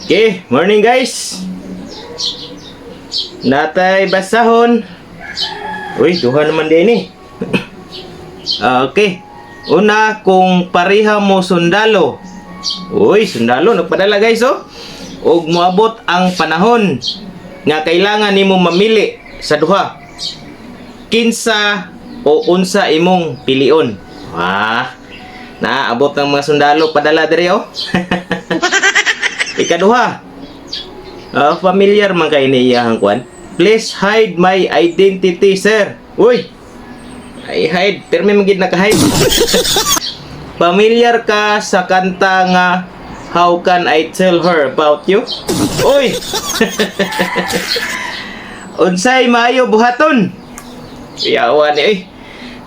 Okay, morning, guys. Natay basahon. Uy, duha naman din eh. Okay. Una, kung pareha mo sundalo. Uy, sundalo, nagpadala, guys, oh. Ug moabot ang panahon nga kailangan nimo mamili sa duha. Kinsa o unsa imong pilion? Wah. Naabot ng mga sundalo padala diri oh. Ikaduha. Familiar man kay ni iyahang kwan. "Please hide my identity, sir." Uy. Ay hide, pirmi man gid naka-hide. Familiar ka sa kanta nga "How Can I Tell Her About You"? Uy. Unsay maayo buhaton? Yawa ni eh.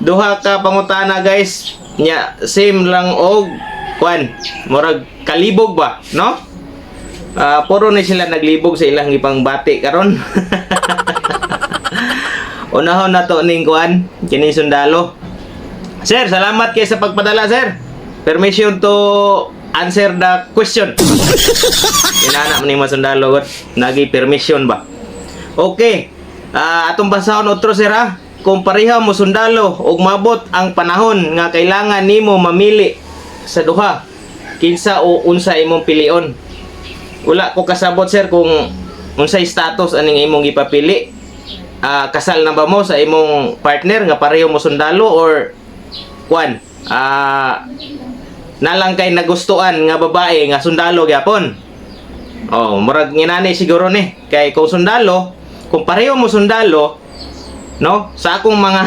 Duha ka pangutana, guys. Nya same lang og kwan. Murag kalibog ba, no? Puro ni sila naglibog sa ilang ipangbati karon. Unahon na to ning kuan, kining sundalo. Sir, salamat kay sa pagpadala, sir. Permission to answer the question. Inana man ning mga sundalo god, nagi permission ba? Okay. Atong basahon otro, sir, ha. Kung pareha mo sundalo ug mabot ang panahon nga kailangan nimo mamili sa duha, kinsa o unsa imong pilion? Wala ko kasabot, sir, kung unsay status aning imong gipapili. Kasal na ba mo sa imong partner nga pareho mo sundalo or kwan? Nalang kay nagustuhan nga babae nga sundalo gyapon. Oh, murag nginani siguro ni. Kay kung sundalo, kung pareho mo sundalo, no? Sa akong mga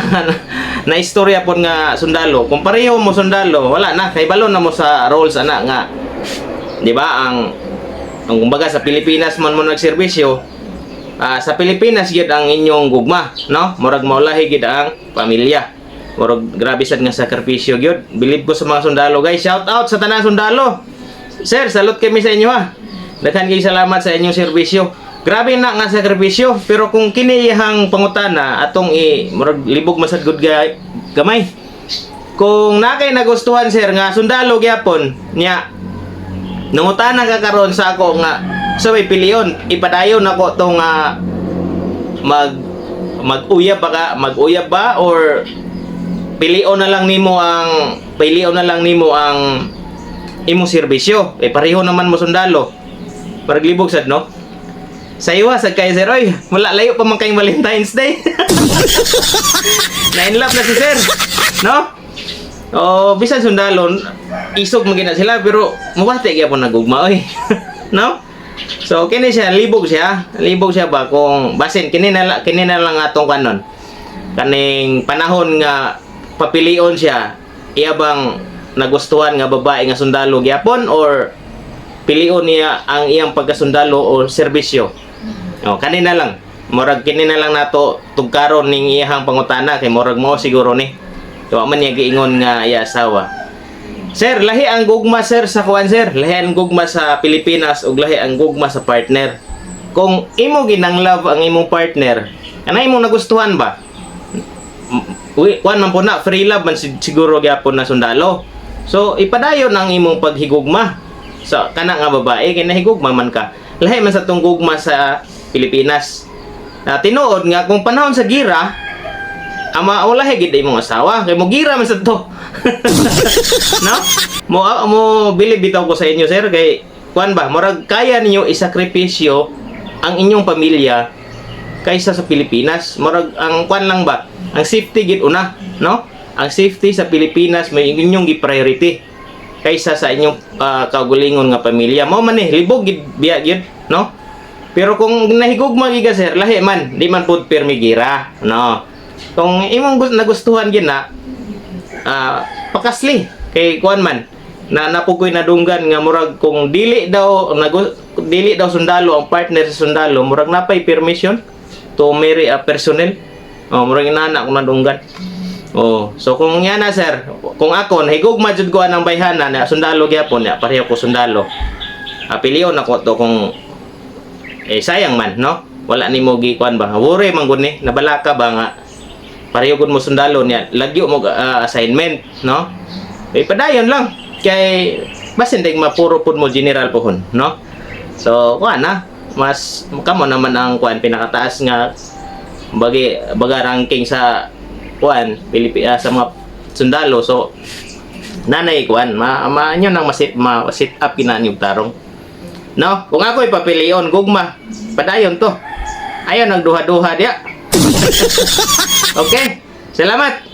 na istorya pod nga sundalo, kung pareho mo sundalo, wala na kay balo na mo sa roles ana nga, 'di ba, ang kumbaga sa Pilipinas man mo nagserbisyo, sa Pilipinas gyud ang inyong gugma, no? Murag maulahi gyud ang pamilya. Murag grabe sad nga sakripisyo gyud. Bilib ko sa mga sundalo, guys. Shout out sa tanang sundalo. Sir, salute kami sa inyo ha. Daghan kay salamat sa inyong serbisyo. Grabe na nga sakripisyo, pero kung kini iyang pangutana atong i murag libog masad gud gamay. Kung na kay nagustuhan, sir, nga sundalo gyapon niya, nangutana ka karon sa ako nga sa may pilion, ipadayon nako tong mag-uyab ba ka, mag-uyab ba or pilion na lang nimo ang imong serbisyo, eh pareho naman mo sundalo? Paraglibog sad, no? Sa iwa sad kay sir, oy, wala layo pa man kayong Valentine's Day. Na in love na si sir, no? Oh, bisan sundalo, isog man gina sila pero mubati gyapon nagugma oy. No? So kini siya libog siya, libog siya ba kung basin kini na lang atong kanon. Kaning panahon nga papilion siya, iya bang nagustuhan nga babae nga sundalo gyapon or pilion niya ang iyang pagkasundalo o serbisyo. Oh, kani na lang. Murag kini na lang nato tugkaron ning iyahang pangutana kay murag mo siguro ni. Wa man niya giingon nga iya asawa. Sir, lahi ang gugma, sir, sa kuan, sir. Lahi ang gugma sa Pilipinas ug lahi ang gugma sa partner. Kung imo ginang love ang imong partner, ana imong nagustuhan ba? Uy, kuan man po na, free love man siguro gyapon na sundalo. So, ipadayon ang imong paghigugma sa kana nga babae kay nahigugma man ka. Lahi man sa tong gugma sa Pilipinas. Na tinuod nga kung panahon sa gira, ama wala gid imong asawa kay mo gira man sa to. No? Mo bilib bitaw ko sa inyo, sir, kay kuan ba, murag kaya ninyo isakripisyo ang inyong pamilya kaysa sa Pilipinas. Murag ang kuan lang ba? Ang safety gid una, no? Ang safety sa Pilipinas may inyong gi-priority kaysa sa inyong kaugalingon nga pamilya. Mao man ni libog gid biya gid, no? Pero kung nahigugma gid ka, sir, lahi man, di man pud pirmi gira, no? Kung imong nagustuhan gid na pakasli kay kuan man na napukoy nadunggan nga murag kung dili daw sundalo ang partner sa sundalo, murag napay permission to marry a personnel. Oh, murag inana kung nadunggan. Oh, so kung yan na, sir, kung ako nahigugma jud ko anang bayhana na sundalo gyapon na pareho ko sundalo, pilion ako to kung eh sayang man, no? Wala nimo gi kuan ba, worry man gud ni, nabalaka ba nga pareho gud mo sundalo niya, lagyo mo assignment, no? Eh padayon lang kay basin dig mapuro pud mo general pohon, no? So kuan na, mas kamo naman ang kuan pinakataas nga bagi baga ranking sa kuan Pilipi sa mga sundalo. So nanay kuan ma, ma inyo nang masit ma sit up kinaan yung tarong, no? Kung ako ipapilion, gugma padayon to, ayaw nagduha-duha diya. Okay, salamat.